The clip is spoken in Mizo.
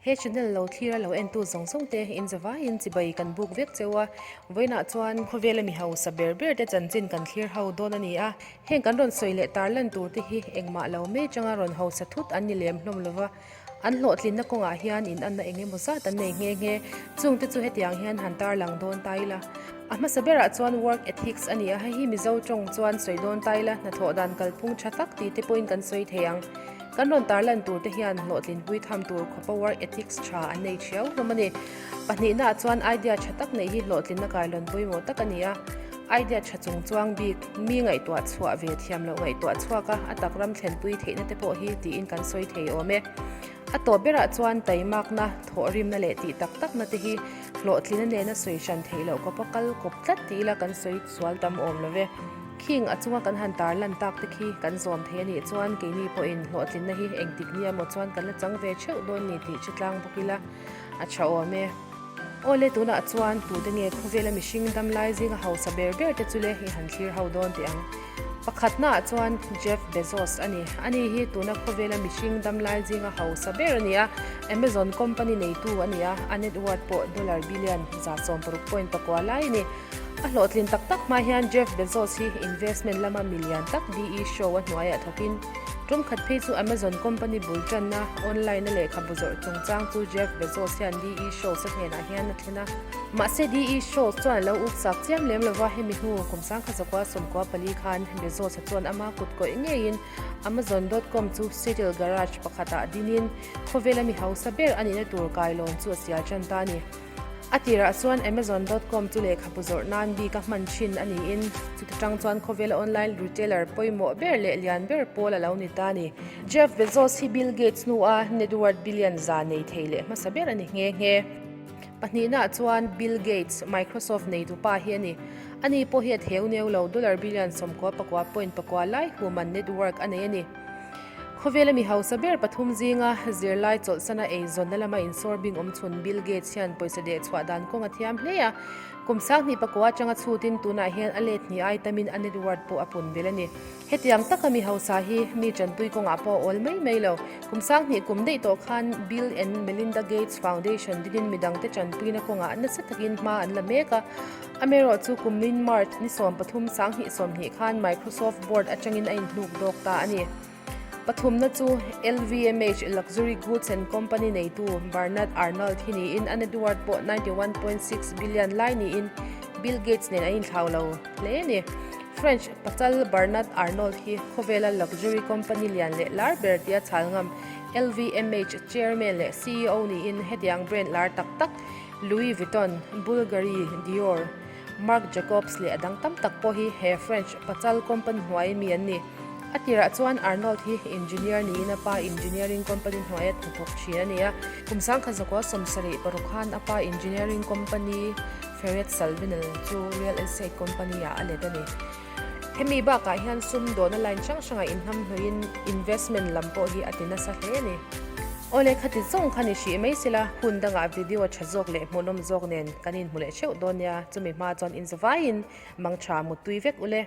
He channel lo thlir a lo entu zawng zawng te in zavaiin chibai kan buk vek cheu a, vawiinah chuan khawvela mi hausa ber ber te chanchin kan thlir ho dawn a ni a, heng kan rawn sawi leh tar lan tur te hi engmah lo mai atanga rawn hausa thut an ni lem hlawm lova, an hlawhtlinna kawngah hian in anna eng emaw zat an nei nghe nghe, chung te chu hetiang hian han tar lang dawn ta ila. A hmasa berah chuan work ethics a ni a, hei hi Mizo tawng chuan sawi dawn ta ila hnathawh dan kalphung tha tak tih te pawhin kan sawi thei ang. Kan rawn tarlan tur te hian hlawhtlinpui tham tur khawpa work ethics tha an nei thiau hlawm a ni. Pahnihnaah chuan idea tha tak neih hi hlawhtlinna kailawn pawimawh tak a ni a. Idea tha chung chuang bik, mi ngaihtuah chhuah ve thiam loh ngaihtuah chhuak a, a tak ram thlenpui theihna te pawh hi tiin kan sawi thei awm e. A tawp berah chuan taimakna, thawhrimna leh tih tak takna te hi hlawhtlina nena sawi hran theih loh kawpa kal kawp tlat ti ila kan sawi sual tam awm lo ve. Khing a chunga kan han tar lan tak te khi kan zawm thei a nih chuan keini pawhin hlawhtlinna hi engtik nia maw chuan kan la chang ve theuh dawn ni tih hre tlang bawk ila a tha awm e. Awle tunah chuan tute nge khawvela mihring dam lai zinga hausa ber ber te chu le i han thlir ho dawn teh ang. Pakhatnaah chuan Jeff Bezos a ni. Ani hi tuna khawvela mihring dam lai zinga hausa ber a ni a, Amazon company neitu a ni a, a net worth pawh dollar billion 16.4 lai a ni. A hlawhtlin tak tak hma hian Jeff Bezos hi investment lama milian tak DE Shaw a hnuaiah thawkin tum khat phei chu Amazon company bul tanna online a lehkhabu zawrh chungchang chu Jeff Bezos hian DE Shaws a hnenah hian a thlen a. Mahse DE Shaws chuan a lo uk chak chiam lem lova hemi hnu kum sangkhat zakua 14 khan Bezos a chuan ama kut kawih ngeiin Amazon dot com chu Seattle garage pakhatah dinin khawvela mi hausa ber a nihna tur kailawn chu a sial tan ta a ni. A tirah chuan Amazon dot com chu lehkhabu zawrh nan bik a hman thin a niin chuti tang chuan khawvela online retailer pawimawh ber leh lian ber pawl a lo ni ta a ni. Jeff Bezos hi Bill Gates hnua net worth billion za nei thei leh hmasa ber a ni nghe nghe. Pahnihnaah chuan Bill Gates, Microsoft neitupa hi a ni. Ani pawh hi a theu neu lo, dollar billion 99.9 lai human net worth a nei a ni. Khawvela mi hausa ber pathum zinga zirlai chawlhsana eizawnna lama insawr bing awm chhun Bill Gates hian pawisa deh chhuah dan kawng a thiam hle a. Kum sanghnih pakua atanga chhutin tunah hian a let hnih ai tamin a net worth pawh a pun belh a ni. Hetiang taka mi hausa hi mi tanpui kawngah pawh a awl mai mai lo. Kum sanghnih kum daih tawh khan Bill and Melinda Gates Foundation dinin midangte tanpuina kawngah nasa takin hma an la mek a. Amaherawhchu kumlin March ni 13 2020 khan Microsoft board atangin a inhnuk dawk ta a ni. Pathumna chu LVMH Luxury Goods and Company neitu Bernard Arnault hi niin a net worth pawh 91.6 billion lai niin Bill Gates nen an inthlau lo hle a ni. French pachal Bernard Arnault hi khawvela luxury company lian leh lar ber tia chhal ngam LVMH chairman leh CEO niin hetiang brand lar tak tak Louis Vuitton, Bulgari, Dior, Marc Jacobs leh a dang tam tak pawh hi he French pachal company hnuai mi an ni. A tirah chuan Arnault hi engineer niin a pa engineering company hnuaia hnathawk thin a ni a. Kum 1976 khan a pa engineering company Ferret Salvinel chu real estate company ah a let a ni. Hemi bakah hian sum dawhna line hrang hrangah inhnamhnawhin investment lam pawh hi a ti nasa hle a ni. Awle khati zawng kha ni hrih mai sela, hun dangah video tha zawk leh hmuhnawm zawk nen kan inhmu leh theuh dawn nia, chumi hma chuan inzavaiin mangtha muttui vek ule.